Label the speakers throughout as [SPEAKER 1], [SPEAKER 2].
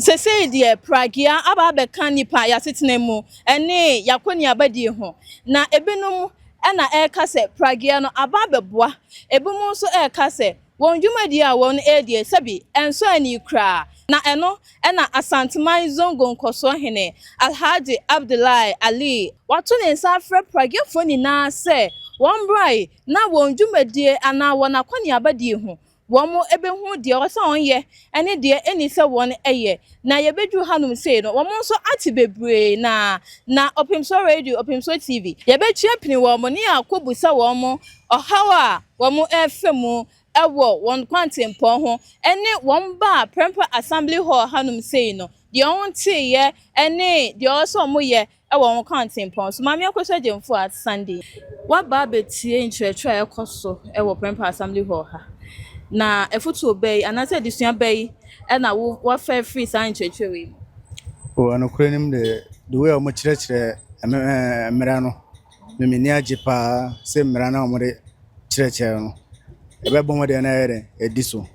[SPEAKER 1] Sesei deɛ pragea aba abɛka nnipa y'asetena mu ne y'akɔneabadie ho. Na ebinom na ɛreka sɛ pragea no aba abɛboa, ebinom nso reka sɛ wɔn dwumadie a wɔn redie sɛbi ɛnsɔ ani koraa. Na ɛno na Asanteman Zongo Nkɔsoɔ Hene Alhaji Abdullahi Ali wato ne nsa afrɛ prageafoɔ nyinaa sɛ wɔn mbrae na wɔn dwumadie anaa wɔn akɔneabadie ho Wɔbɛhu deɛ ɛwɔ sɛ wɔyɛ ne deɛ ɛnni sɛ wɔyɛ. Na yɛbɛduru hanom sei no, wɔn nso ate bebree na na Ɔpemsoɔ Radio, Ɔpemsoɔ TV, yɛbɛtua pini wɔn ne yɛakɔbusa wɔn ɔhaw a wɔrefa mu wɔ wɔn kwantempɔn ho ne wɔn baa Prempeh Assembly Hall hanom sei no, deɛ wɔteeɛ ne deɛ ɛwɔ sɛ wɔyɛ wɔ wɔn kwantempɔn so. Maame Akosua Gyamfua Sunday. Woaba abɛtie nkyerɛkyerɛ a ɛkɔ so wɔ Prempeh Assembly Hall ha. Na afotuo bɛn anaasɛ adesua bɛn na wo woafa afiri saa nkyerɛkyerɛ wei mu?
[SPEAKER 2] Wɔ nokorɛ no mu deɛ, the way a wɔkyerɛkyerɛ mmara no, me m'ani agye paa sɛ mmara no a wɔde kyerɛkyerɛ no, ɛbɛbɔ mmɔden na ayɛ dɛn adi so.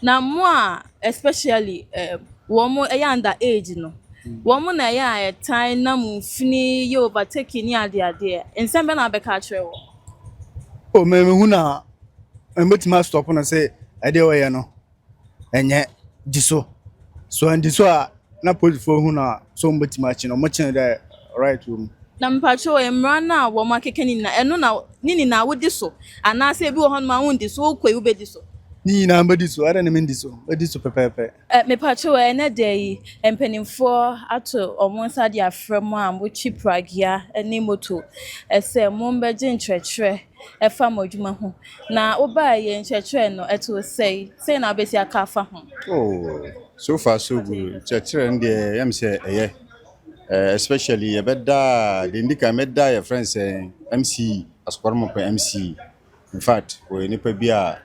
[SPEAKER 1] Na mo a especially wɔn yɛ under age no, wɔn na ɛyɛ a ɛtan nam mfini yɛ overtaking ne adeadeɛ. Nsɛm bɛn na wobɛka akyerɛ wɔn?
[SPEAKER 2] O me mehu na mbɛtumi astop no sɛ ɛdeɛ ɔyɛ no ɛnyɛ di so. So ɛndi so a na polisifoɔ hu no a sɛ wɔn bɛtumi akye no, wɔn kye no dɛ right wɔ mu.
[SPEAKER 1] Na mpakyɛw mmara no a wɔn akeka ne nyinaa, ɛno na ne nyinaa wodi so anaasɛ ebi wɔ hɔnom a wondi so, wokɔ yi wobɛdi so?
[SPEAKER 2] Ne nyinaa mbɛdi so, ɛdɛn na mendi so? Mɛdi so pɛpɛɛpɛ.
[SPEAKER 1] Mepakyɛw ɛnɛ da yi mpanimfoɔ ato wɔn nsa de afrɛ mo a motwi pragea ne moto sɛ mombɛgye nkyerɛkyerɛ ɛfa mo adwuma ho. Na wobaeɛ nkyerɛkyerɛ no ɛtoo sɛn? Sɛn na wobɛsi aka afa ho?
[SPEAKER 3] Oh, so far so good. Kyerɛkyerɛ no deɛ yɛm sɛ ɛyɛ. Especially yɛbɛda deɛ ndi kan mɛda yɛ friend sɛ MC Asokɔrɔmɔpɛ MC. In fact, wɔyɛ nipa bi a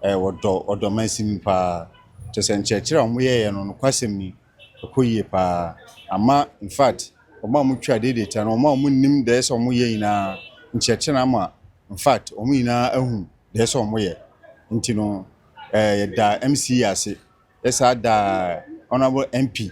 [SPEAKER 3] wɔdɔ mansin paa. Kyerɛ sɛ nkyerɛkyerɛ a wɔyɛeɛ no, nokwasɛm ni, ɛkɔ yie paa. Ama in fact, wɔn a wɔtwa adeedeta no, wɔn a wɔnnim deɛ ɛsɛ sɛ wɔyɛ nyinaa, nkyerɛkyerɛ no ama in fact wɔn nyinaa ahu deɛ ɛsɛ sɛ wɔyɛ. Nti no, yɛda MC ase. Yɛsan da Honourable MP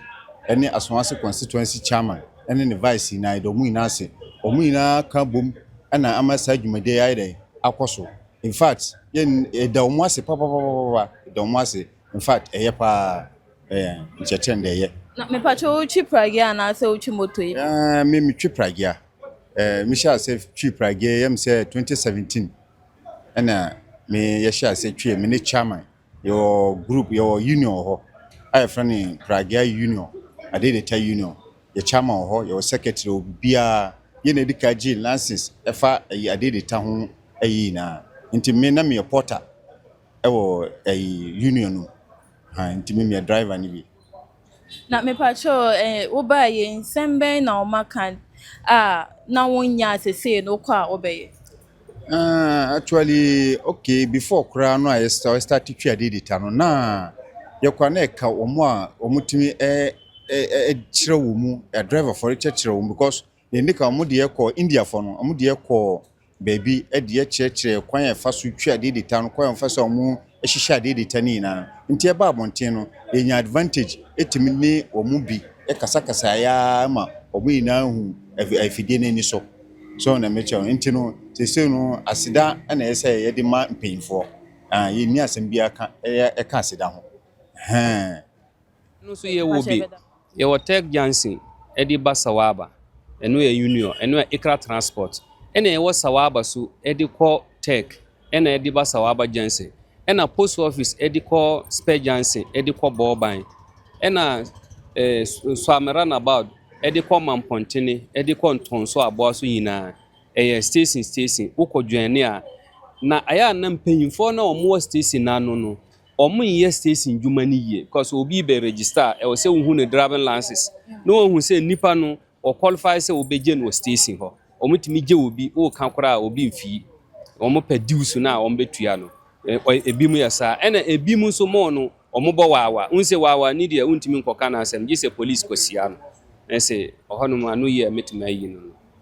[SPEAKER 3] ne Asawase constituency chairman ne ne vice nyinaa, yɛda wɔn nyinaa ase. Wɔn nyinaa ka bom ɛna ama saa dwumadie yi ayɛ dɛ akɔ so. In fact, yɛn yɛda wɔn ase papapapapa, yɛda wɔn ase. In fact, ɛyɛ paa. Nkyerɛkyerɛ no deɛ ɛyɛ.
[SPEAKER 1] Na mepakyɛw wotwi pragea anaasɛ wotwi moto yi?
[SPEAKER 3] Me metwi pragea. Mehyɛ ase twi pragea yɛm sɛ 2017 ɛna me yɛhyɛ ase twi me ne chairman. Yɛwɔ group, yɛwɔ union wɔ hɔ a yɛfrɛ no Pragea Union, Adedeta Union. Yɛ chairman wɔ hɔ, yɛwɔ secretary wɔ biribiara. Yɛn na yɛdi kan gye license ɛfa ɛyi adedeta ho ɛyi nyinaa. Nti me na meyɛ porter ɛwɔ ɛyi union no mu. Ha nti me meyɛ driver no bi.
[SPEAKER 1] Na mepakyɛw wobaeɛ nsɛm bɛn na wɔaka a na wonnya sesei no wokɔ a wobɛyɛ?
[SPEAKER 3] Actually, okay, before koraa no a yɛ start twi adedeta no, na yɛkɔ a na ɛka wɔn a wɔtumi ɛ ɛ ɛkyerɛ wɔn mu, driverfoɔ kyerɛkyerɛ wɔn because yɛn di kan wɔn de yɛ Indiafoɔ no, wɔn de yɛ kɔ baabi de yɛ kyerɛkyerɛ kwan a yɛfa so twi adedeta no, kwan a yɛfa so a wɔn hyehyɛ adedeta no nyinaa. Nti ɛba abɔnten no, yɛnya advantage ɛtumi ne wɔn mu bi ɛkasakasa yaa ma wɔn nyinaa hu afidie no ani so. So na mekyerɛ no. Nti no, seesei no aseda ɛna ɛyɛ sɛ yɛde ma mpanyinfoɔ. Ah, yɛnni asɛm biara ka ɛyɛ ɛka aseda ho. Ɛhɛn.
[SPEAKER 4] No nso yɛwɔ bi, yɛwɔ Tech Junction ɛde ba Sawaba, ɛno yɛ union, ɛno yɛ Ikra Transport. Ɛna yɛwɔ Sawaba so ɛde kɔ Tech, ɛna ɛde ba Sawaba Junction, ɛna Post Office ɛde kɔ Spur Junction, ɛde kɔ Bɔɔban, ɛna Suame roundabout ɛde kɔ Mampɔntene, ɛde kɔ Ntɔnso aboa so nyinaa ɛyɛ station station. Wokɔ dwane a na ayɛ a na mpanyinfoɔ na wɔwɔ station n'ano no, wɔn nyɛ station dwuma no yie because obi bɛ register a, ɛwɔ sɛ wohu ne driving license na wɔhu sɛ nipa no ɔqualify sɛ wɔbɛgye no wɔ station hɔ. Wɔn tumi gye obi wɔɔka koraa a obi mfii wɔn pɛ dues no a wɔn bɛtua no. Ebi mu yɛ saa, ɛna ebi mu nso mɔɔ no wɔn bɔ waawa n sɛ waawa ni deɛ wontumi nkɔka n'asɛm gye sɛ police kɔsia no. Ɛsɛ ɔhɔnom ano yie a mɛtumi ayi no.